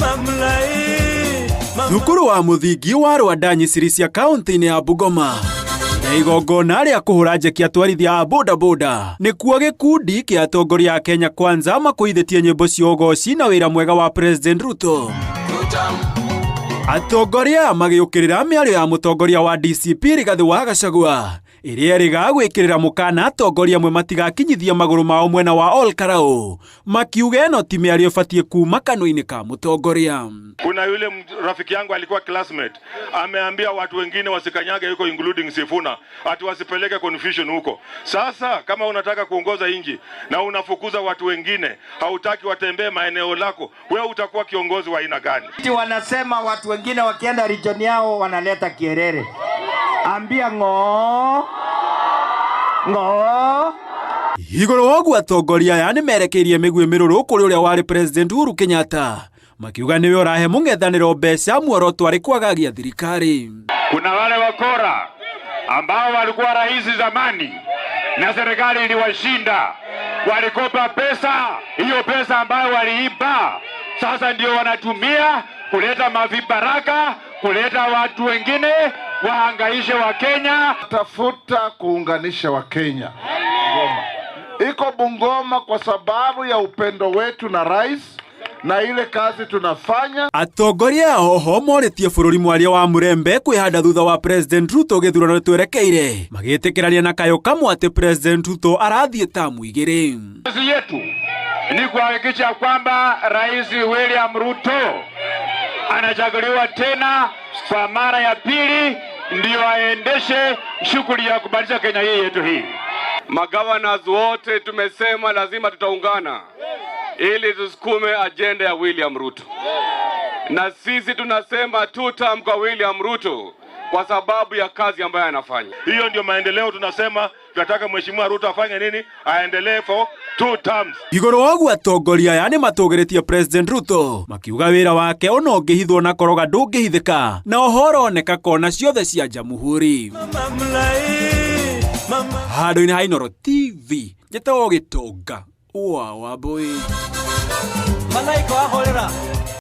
Mama mlai, mama. Thukuru wa mũthingi wa Rwanda Sirisia kaunti-inĩ ya Bungoma na igongona rĩa kũhũra njeki atwarithia a bodaboda nĩkuo gĩkundi kĩa atongoria a Kenya Kwanza makũithĩtie nyĩmbo cia ũgoci na wĩra mwega wa President Ruto. Atongoria aya magĩũkĩrĩra mĩario ya mũtongoria wa DCP Rigathĩ wa Gachagua ĩrĩa ĩrĩga gwĩkĩrĩra mũkana atongoria amwe matigakinyithie magũrũ mao mwena wa Ol Kalou, makiuga ĩno ti mĩario ĩbatiĩ kuma kanua-inĩ ka mũtongoria. Kuna yule rafiki yangu alikuwa classmate ameambia watu wengine wasikanyage huko, including Sifuna, ati wasipeleke confusion huko. Sasa kama unataka kuongoza nchi na unafukuza watu wengine, hautaki watembee maeneo lako, wewe utakuwa kiongozi wa aina gani? Ati wanasema watu wengine wakienda region yao wanaleta kierere. Ambia ng'oo ng'oo. Igũrũ wa ũguo atongoria aya nĩmerekeirie mĩguĩ mĩrũrũ kũrĩ ũrĩa warĩ President Uhuru Kenyatta, makiuga nĩwe ũrahe mũng'ethanĩro mbeca muoroto arĩ kwagagia thirikari. Kuna wale wakora ambao walikuwa rais zamani na serikali iliwashinda, walikopa pesa, hiyo pesa ambayo waliiba sasa ndio wanatumia kuleta mavibaraka, kuleta watu wengine wahangaishe Wakenya. Tafuta kuunganisha Wakenya. Bungoma iko Bungoma kwa sababu ya upendo wetu na rais na ile kazi tunafanya. Atongoria a oho morĩtie bũrũri mwaria wa Mũrembe kwĩhanda thutha wa President Ruto gĩthurano twerekeire, magĩtĩkĩrania na kayũ kamwe atĩ President Ruto arathiĩ tamu igĩrĩ. Kazi yetu ni kuhakikisha kwamba Rais William Ruto anachaguliwa tena kwa mara ya pili, ndio aendeshe shughuli ya kubadilisha Kenya hii yetu hii. Magovernors wote tumesema lazima tutaungana ili tusukume ajenda ya William Ruto, na sisi tunasema two term kwa William Ruto kwa sababu ya kazi ambayo anafanya. Hiyo ndio maendeleo tunasema, tunataka Mheshimiwa Ruto afanye nini? Aendelee for two terms. Igũrũ wa ũguo atongoria aya nĩmatũgĩrĩtie President Ruto, makiuga wĩra wake ona ũngĩhithwo na koroga ndũngĩhithĩka, na oho ũroneka kona ciothe cia jamhuri. Mama mlai, mama. Handũ-inĩ ha Inooro TV, njĩtagwo Gĩtonga wa Wambui. Malaika wahorera.